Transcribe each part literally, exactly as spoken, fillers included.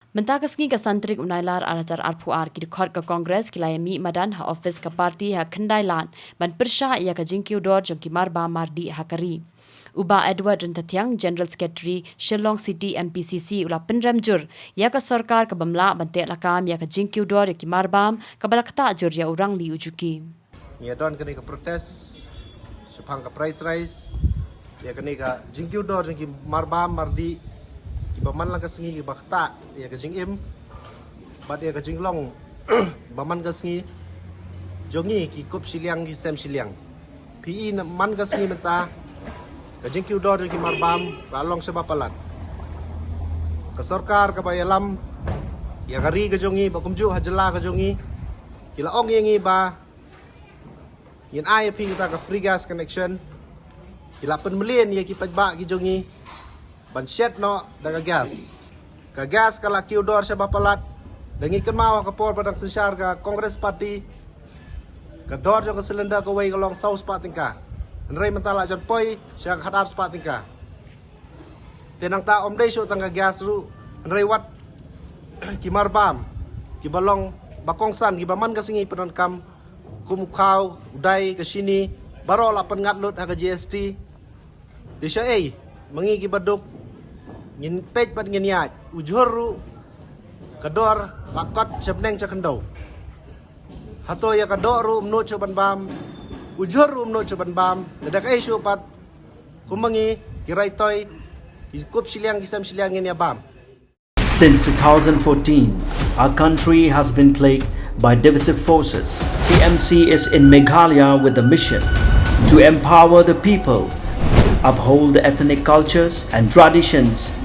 Mynta ka sngi ka san tarik u Nailar ar hajar arphew ar ki dkhot ka Congress ki la ïa mih madan ha office ka party ha Khyndailad ban pyrshah ïa ka jingkiew dor jong ki marbam mardih ha ka ri. U Bah Edward Ryntathiang, General Secretary, Shillong City M P C C, u la pynrem jur ïa ka sorkar ka bym lah ban teh lakam ïa ka jingkiew dor ïa ki marbam kaba la ktah jur ïa u rangli u juki. Ngi ïa don kane ka protest shaphang ka price rise, ïa kane ka jingkiew dor jong ki marbam mardih kiba man la ka sngi kiba ktah ïa ka jingim bad ïa ka jinglong ba man ka sngi jong ngi ki kup shiliang ki sem shiliang. Phi i na man ka sngi mynta ka jingkiew dor jong ki marbam la long shaba palat. Ka sorkar kaba ïalam ïa ka ri ka jong ngi ba kumjuh ha jylla ka jong ngi ki la ong ïa ngi ba ngin ai ïa phi kata ka free gas connection. Ki la pynmlien ïa ki paidbah ki jong ngi ban shet noh da ka gas. Ka gas ka la kiew dor shaba palat. Da ngi kynmaw ha ka por ba dang synshar ka Congress Party, ka dor jong ka cylinder kawei ka long saw spah tyngka, hynrei mynta la jan poi sha ka khatar spah tyngka. Te nangta ym dei shuh tang ka gas ruh, hynrei wat ki marbam kiba long ba kongsan kiba man ka sngi pyndonkam, kum u khaw, u dai, ka shini, baroh la pynngat lut ha ka G S T. Te shaei ma ngi kiba duk? Ngin peit bad ngin ïaid. U jhur ruh ka dor la kot sha bneng sha khyndew. Hato ïa ka doh ruh ym nud shuh ban bam, u jhur ruh ym nud shuh ban bam, lada kaei shuh pat kum ma ngi ki raitoi, ki kup shiliang ki sem shiliang ngin ïa bam. Since two thousand fourteen, our country has been plagued by divisive forces. T M C is in Meghalaya with the mission to empower the people, uphold the ethnic cultures and traditions,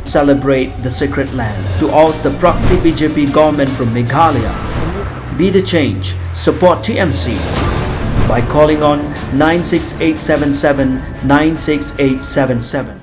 celebrate the sacred land. To oust the proxy B J P government from Meghalaya, be the change, support T M C by calling on nine six eight seven seven nine six eight seven seven.